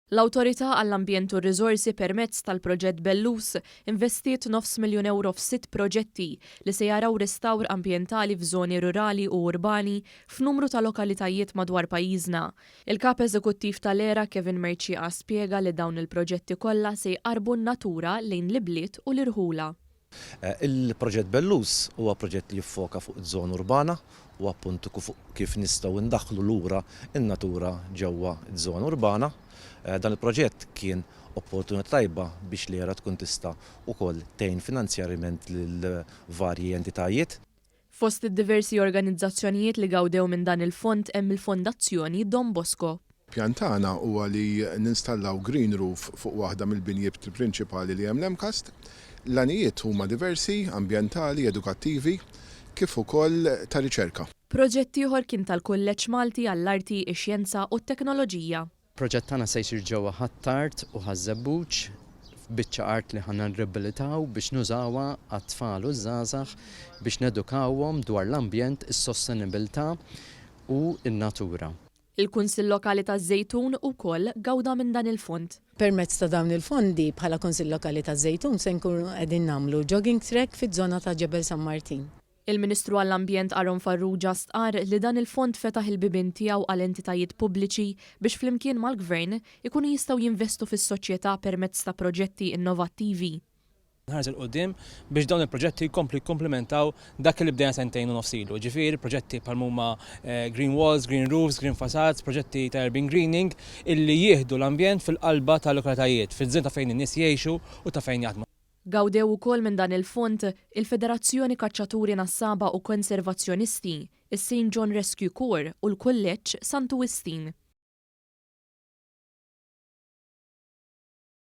L-Awtorità għall-Ambjent u r-Riżorsi permezz tal-proġett Bellus investiet nofs miljun ewro f'sitt proġetti li se jaraw restawr ambjentali f'żoni rurali u urbani f'numru ta' lokalitajiet madwar pajjiżna. Il-Kap Eżekuttiv tal-ERA Kevin Mercieca spjega li dawn il-proġetti kollha se jqarrbu n-natura lejn l-ibliet u l-irħula. Il-proġett Bellus huwa proġett li jiffoka fuq iż-żona urbana u appuntu fuq kif nistgħu ndaħħlu lura n-natura ġewwa ż-żona urbana. Dan il-proġett kien opportunità tajba biex l-ERA tkun tista' wkoll tgħin finanzjarjament lil varji entitajiet. Fost id-diversi organizzazzjonijiet li gawdew minn dan il-fond hemm il-Fondazzjoni Don Bosco. Pjan tagħna huwa li ninstallaw green roof fuq waħda mill-binjiet prinċipali li hemm l-MCAST. L-għanijiet huma diversi, ambjentali, edukattivi, kif ukoll ta' riċerka. Proġett ieħor kien tal-Kulleġġ Malti għall-Arti, ix-Xjenza u t-Teknoloġija. Proġett tagħna se jsir ġewwa Ħ'Attard u Ħaż-Żebbuġ, f'biċċa art li ħa nirriabilitaw biex nużawha għat-tfal u ż-żgħażagħ biex nedukawhom dwar l-ambjent, is-sostenibilità u n-natura. Il-Kunsill Lokali taż-Żejtun ukoll gawda minn dan il-fond. Permezz ta' dawn il-fondi, bħala Kunsill Lokali taż-Żejtun se nkunu qegħdin nagħmlu jogging track fiż-żona ta' Ġebel San Martin. Il-Ministru għall-Ambjent Aaron Farrugia stqarr li dan il-fond fetaħ il-bibien tiegħu għal entitajiet pubbliċi biex flimkien mal-Gvern ikunu jistgħu jinvestu fis-soċjetà permezz ta' proġetti innovattivi. Nħares 'il quddiem biex dawn il-proġetti jkomplu jikkumplimentaw dak li bdejna sentejn u nofs ilu, jiġifieri proġetti bħal m'huma green walls, green roofs, green facades, proġetti ta' urban greening illi jieħdu l-ambjent fil-qalba tal-lokalitajiet, fiż-żoni ta' fejn in-nies jgħixu u ta' fejn jaħdmu. Gawdew ukoll minn dan il-fond il-Federazzjoni Kaċċaturi Nassaba u Konservazzjonisti, is-St John Rescue Corps u l-Kulleġġ Santu Wistin.